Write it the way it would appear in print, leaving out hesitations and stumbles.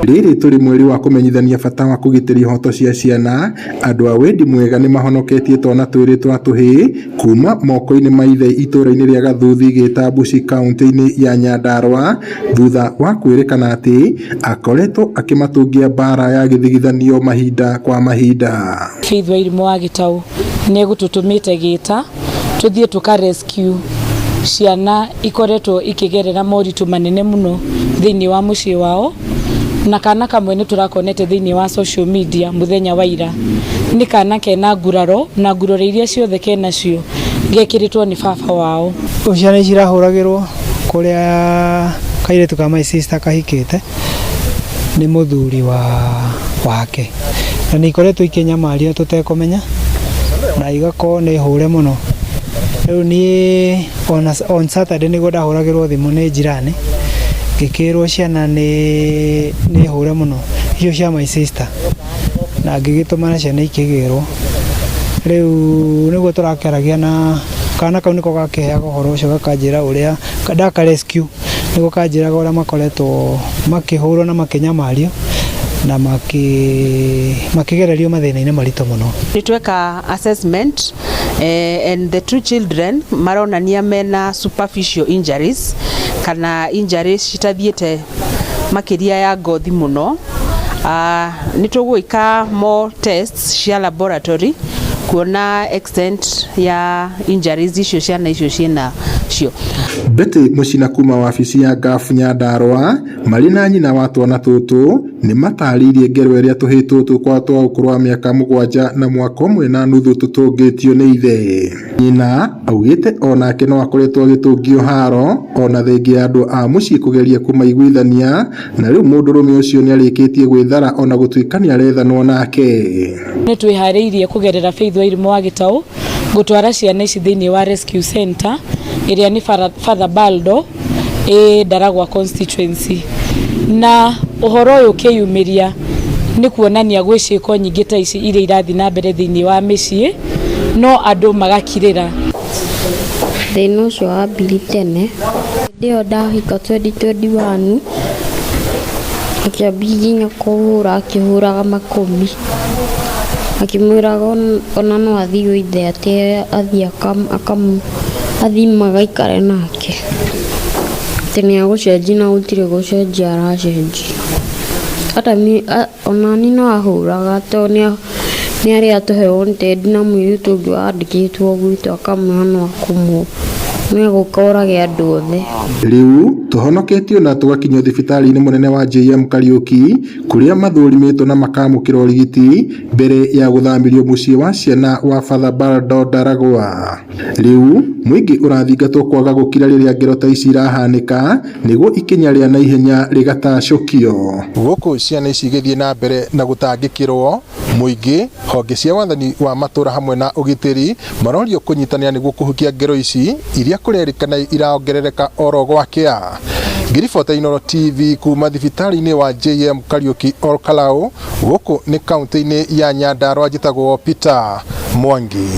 Rĩrĩ tũrĩ mweri wa kũmenyithania bata wa kũgitĩra ihoto cia ciana, andũ a wendi mwega nĩmahonoketie twana twĩrĩ twa tũhĩĩ kuma moko-inĩ ma ithe itũra-inĩ rĩa Gathuthi Gĩtambuci kaunti-inĩ ya Nyandarua thutha wa kwĩrĩkana atĩ akoretwo akĩmatungia mbara ya gĩthigithanio mahinda kwa mahinda. Faith Wairimu wa Gĩtaũ nĩ egũtũtũmĩte Gĩta tũthiĩ tũka rescue ciana ikoretwo ikĩgerera moritũ manene mũno thĩinĩ wa mũciĩ wao, na kana kamwe nĩ tũrakonete thĩinĩ wa social media mũthenya wa ira. Nĩ kana kena nguraro, na nguraro iria ciothe kenacio gekĩrĩtwo nĩ baba wao. Ciana ici irahũragĩrwo kũrĩa kairĩtu ka my sister kahikĩte nĩ mũthuri wa wake, na nĩ ikoretwo ikĩnyamario tũtekũmenya, na igakorwo nĩ hũre mũno. Rĩu niĩ ona on Saturday nĩguo ndahũragĩrwo thimũ nĩ jirani, ngĩkĩrwo ciana nĩ hũre mũno, icio cia my sister, na ngĩgĩtũmana ciana ikĩgĩrwo. Rĩu nĩguo tũrakĩaragia na kana kau, nĩko gakĩheaga ũhoro ũcio, gakanjĩra ũrĩa ndaka rescue, nĩguo kanjĩraga ũrĩa makoretwo makĩhũrwo na makĩnyamario na makĩgererio mathĩna-inĩ maritũ mũno. Nĩ tweka assessment and the two children maronania mena superficial injuries kana injuries citathiĩte makĩria ya ngothi mũno. Nĩ tũgwĩka more tests cia laboratory kuona extent ya injuries icio ciana icio ciĩna cio. Betty Mũcina kuma wabici ya Ngabu Nyandarua marĩ na nyina wa twana tũtũ nĩ matarĩirie ngero ĩrĩa tũhĩĩ tũtũ kwa twa ũkũrũ wa mĩaka 7 na mwaka 1.5 tũtũngĩtio nĩ ithe. Nyina augĩte onake no akoretwo agĩtũngio haro ona thengia ya andũ a mũciĩ kũgeria kũmaiguithania, na rĩu mũndũrũme ũcio nĩarĩkĩtie gwĩthara ona gũtuĩka nĩarethanwo nake. Nĩ twĩharĩirie kũgerera Faith Wairimu wa Gĩtaũ gũtwara ciana ici thĩinĩ wa rescue center ĩrĩa nĩ Father Baldo ĩ Ndaragwa constituency, na ũhoro ũyũ ũkĩyumĩria nĩ kuonania gwĩ ciĩko nyingĩ ta ici iria irathiĩ na mbere thĩinĩ wa mĩciĩ, no andũ magakirĩra. Thĩna ũcio wambirie tene, hĩndĩ ĩyo ndahika 2021, akĩambia nginya kũhũra, akĩhũraga makũmi, akĩmwĩraga ona no athiĩ gwĩ ithe, atĩ athiĩ athiĩ magaikare nake, atĩ nĩ egũcenjia, na gũtirĩ gũcenjia aracenjia. Hata onani no ahũraga, tondũ nĩ arĩ atũhe wanted na mũirĩtu ũngĩ wandĩkĩtwo gwitũ, akamwĩra no akũmũ no egũka orage andũ othe. Rĩu tũhonoketio na tũgakinyio thibitarĩ-inĩ mũnene wa JM Kariuki kũrĩa mathũrimĩtwo na makamũkĩra ũrigiti mbere ya gũthamĩrio mũciĩ wa ciana wa Father Baldo Ndaragwa. Rĩu mũingĩ ũrathingatwo kwaga gũkira rĩrĩa ngero ta ici irahanĩka nĩguo ikinya rĩa naihenya rĩgatacũkio. Gũkũ ciana ici igĩthiĩ na mbere na gũtangĩkĩrwo, mũingĩ, honge cia wathani wa matũra hamwe na ũgitĩri marorio kũnyitanĩra nĩguo kũhukia ngero ici iria kũrerĩkana iraongerereka oro gwakĩa. Ngĩribota Inooro TV kuma thibitarĩ-inĩ wa JM Kariuki Olkalau, gũkũ nĩ kaunti-inĩ ya Nyandarua, njĩtagwo Peter Mwangi.